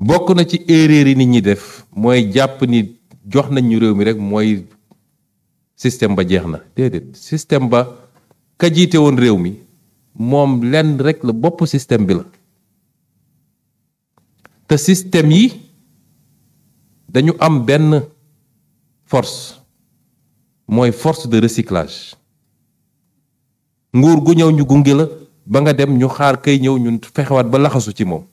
bokk na ci erreur yi nit ñi def mooy jàpp ni jox nañ ñu réew mi rek mooy système ba jeex na déedéet système ba ka jiite woon réew mi moom lenn rek la bopp système bi la te système yi dañu am benn force mooy force de recyclage nguur gu ñëw ñu gunge la ba nga dem ñu xaar kay ñëw ñun fexewaat ba laxasu ci moom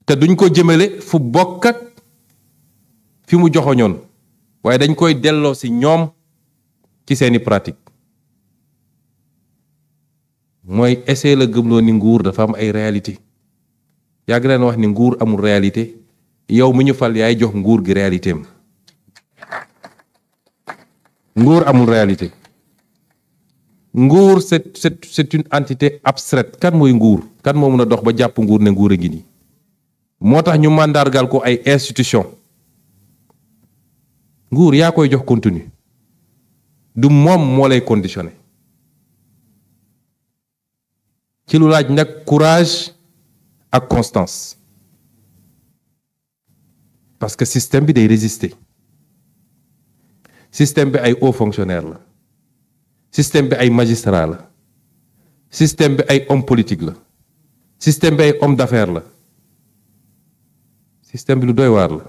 te duñ ko jëmale fu bokk ak fi mu joxoñoon waaye dañ koy delloo ci ñoom ci seeni pratique mooy essayer la gëmloo ni nguur dafa am ay réalité yàgg leen wax ni nguur amul réalité yow mi ñu fal yaay jox nguur gi réalité am nguur amul réalité nguur c'est une entité abstraite kan mooy nguur kan moo mën a dox ba jàpp nguur ne nguur a ngi nii moo tax ñu màndargal ko ay institution nguur yaa koy jox contenu du moom moo lay conditionné ci lu laaj nag courage ak constance parce que système bi day résister système bi ay hauts fonctionnaires la système bi ay magistrats la système bi ay homme politique la système bi ay homme d'affaires la système bi lu doy waar la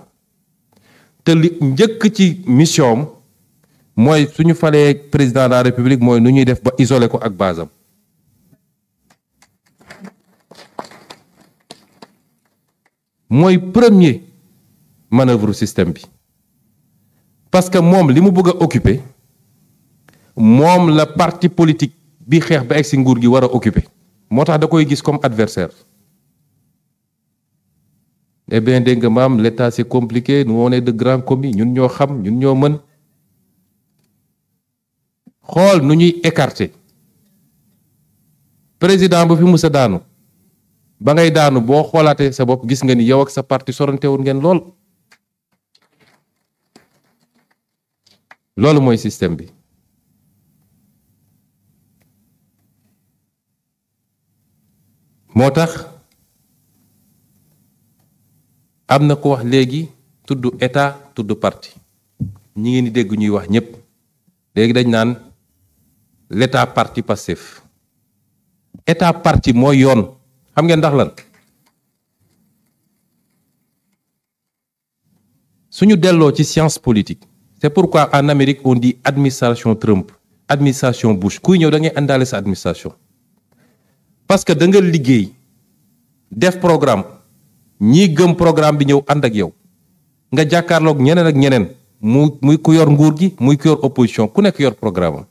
te li njëkk ci mission mooy suñu falee président de la république mooy nu ñuy def ba isoler ko ak basam mooy premier manœuvre système bi parce que moom li mu bëgg a occuper moom la parti politique bi xeex ba egg si nguur gi war a occuper moo tax da koy gis comme adversaire eh bien dégg nga maam l'état c'est compliqué nous on est de grands commis ñun ñoo xam ñun ñoo mën xool nu ñuy écarter président bu fi musa daanu ba ngay daanu boo xoolaatee sa bopp gis nga ni yow ak sa parti sorantewul ngeen lool loolu mooy système bi moo tax am na ko wax léegi tudd état tudd parti ñi ngeen di dégg ñuy wax ñépp léegi dañ naan l'état parti Pastef état parti mooy yoon xam ngeen ndax lan suñu delloo ci science politique c'est pourquoi en Amérique on dit administration Trump administration Bush kuy ñëw da ngay àndaale sa administration parce que da nga liggéey def programme ñii gëm programme bi ñëw ànd ak yow nga jàkkaarloog ñeneen ak ñeneen muy ku yor nguur gi muy ku yor opposition ku nekk yor programme am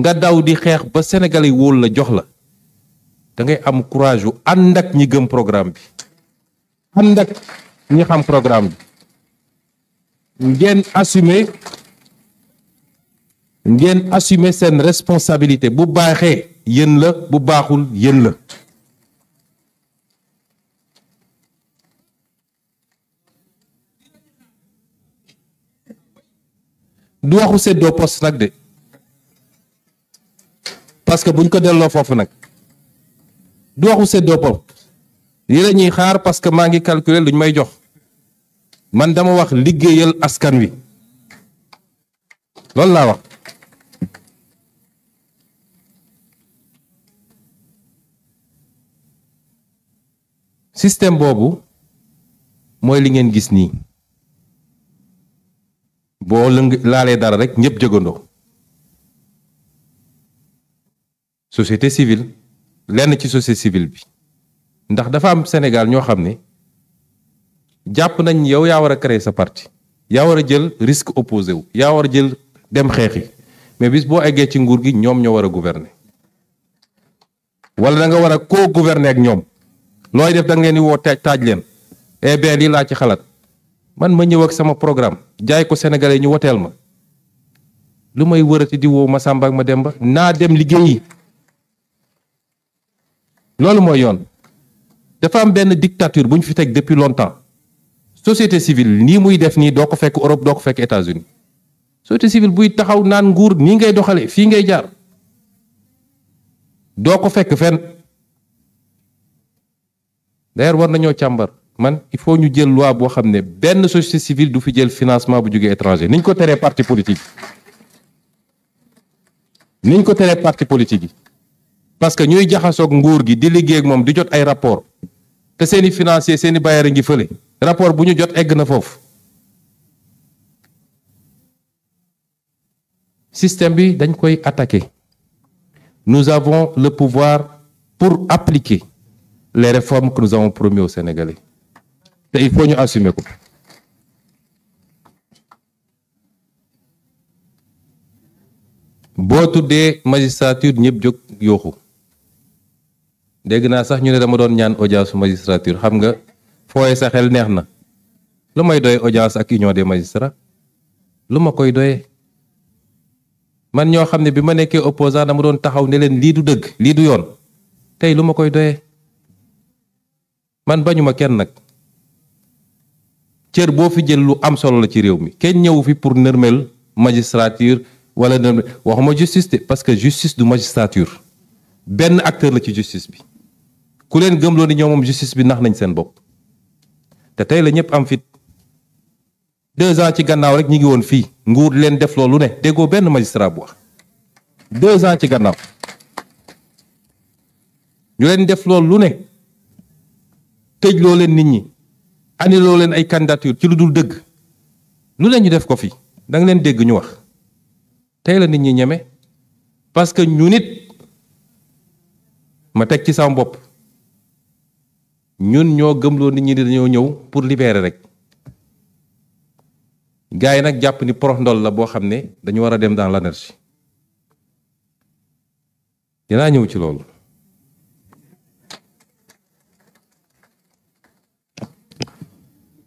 nga daw di xeex ba Sénégalais yi wóolu la jox la da ngay am courage yu ànd ak ñi gëm programme bi ànd ak ñi xam programme bi ngeen assumer seen responsabilité bu baaxee yéen la bu baaxul yéen la du waxu seddoo poste nag de parce que buñ ko delloo foofu nag du waxu seddoo poste yi la ñuy xaar parce que maa ngi calculer luñ may jox man dama wax liggéeyal askan wi loolu laa wax système boobu mooy li ngeen gis nii boo laalee dara rek ñëpp jógandoo société civile lenn ci société civile bi ndax dafa am Sénégal ñoo xam ne jàpp nañ yow yaa war a créer sa parti yaa war a jël risque opposé wu yaa war a jël dem xeexi mais bis boo eggee ci nguur gi ñoom ñoo war a gouverner wala da nga war a co-gouverner ak ñoom looy def da ngeen di woo taaj leen eh bien lii laa ci xalaat man ma ñëw ak sama programme jaay ko Sénégalais ñu woteel ma lu may wërati di woo ma Samba ak ma Demba naa dem liggéeyi loolu mooy yoon dafa am benn dictature bu ñu fi teg depuis longtemps société civile nii muy def nii doo ko fekk Europe doo ko fekk États-Unis société civile buy taxaw naan nguur nii ngay doxale fii ngay jaar doo ko fekk fenn d'ailleurs war nañoo càmbar man il faut ñu jël loi boo xam ne benn société civile du fi jël financement bu jógee étranger niñ ko teree parti politique niñ ko teree parti politique yi parce que ñuy jaxasoog nguur gi di liggéey ak moom di jot ay rapport te seeni financier seeni bailleur ngi fële rapport bu ñu jot egg na foofu système bi dañ koy attaquer nous avons le pouvoir pour appliquer les réformes que nous avons promis aux Sénégalais te il faut ñu assumer ko boo tuddee magistrature ñëpp jóg yooxu dégg naa sax ñu ne dama doon ñaan audience su magistrature xam nga fooye sa xel neex na lu may doye audience ak union des magistrats lu ma koy doyee man ñoo xam ne bi ma nekkee opposant dama doon taxaw ne leen lii du dëgg lii du yoon tey lu ma koy doyee man bañuma kenn nag cër boo fi jël lu am solo la ci réew mi kenn ñëwu fi pour nërmel magistrature wala nërmel waxuma justice de parce que justice du magistrature benn acteur la ci justice bi ku leen gëmloo ni ñoom moom justice bi nax nañ seen bopp te tey la ñëpp am fit 2 ans ci gannaaw rek ñi ngi woon fii nguur leen def loolu ne déggoo benn magistrat bu wax 2 ans ci gannaaw ñu leen def loolu lu ne tëj loo leen nit ñi ani loo leen ay candidature ci lu dul dëgg lu leen ñu def ko fi da nga leen dégg ñu wax tey la nit ñi ñeme parce que ñu nit ma teg ci sama bopp ñun ñoo gëmloo nit ñi di dañoo ñëw pour libérer rek gars yi nag jàpp ni porox ndol la boo xam ne dañu war a dem dans l'anarchie dinaa ñëw ci loolu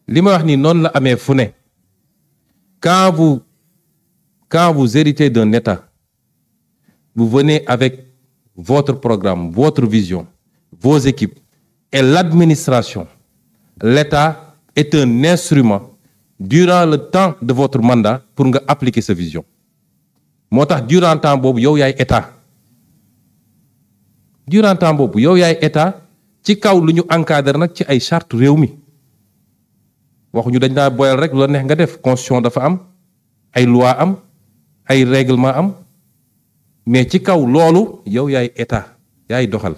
li ma wax ni noonu la amee fu ne quand vous héritez d'un État vous venez avec votre programme votre vision vos équipes et l'administration l'État est un instrument durant le temps de votre mandat pour nga appliquer sa vision moo tax durant temps boobu yow yaay état durant temps boobu yow yaay état ci kaw lu ñu encadré nag ci ay charte réew mi waxuñu dañ naa boyal rek lu la neex nga def constitution dafa am ay loi am ay règlement am mais ci kaw loolu yow yaay état yaay doxal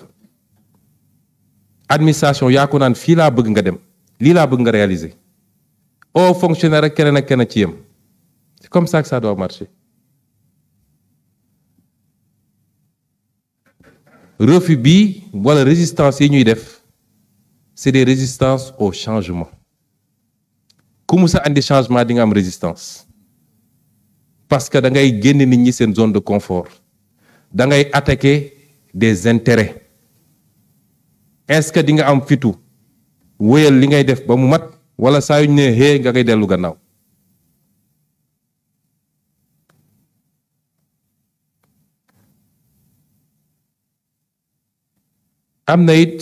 administration yaa ko naan fii laa bëgg nga dem lii laa bëgg nga réaliser au fonctionnaire rek keneen ak keneen ci yem c'est comme ça que ça doit marcher refus bi wala résistance yi ñuy def c'est des résistances au changement ku mu sa andi changement di nga am résistance parce que da ngay génn nit ñi seen zone de confort da ngay attaquer des intérêts est-ce que di nga am fitu wéyal li ngay def ba mu mat wala saa yu ñu ne xee nga koy dellu gannaaw am na it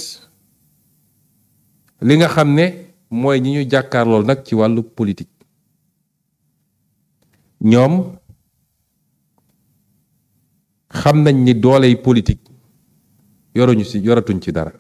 li nga xam ne mooy ñi ñu jàkkaarlool nag ci wàllu politique ñoom xam nañ ni dooley politique yoratuñ ci dara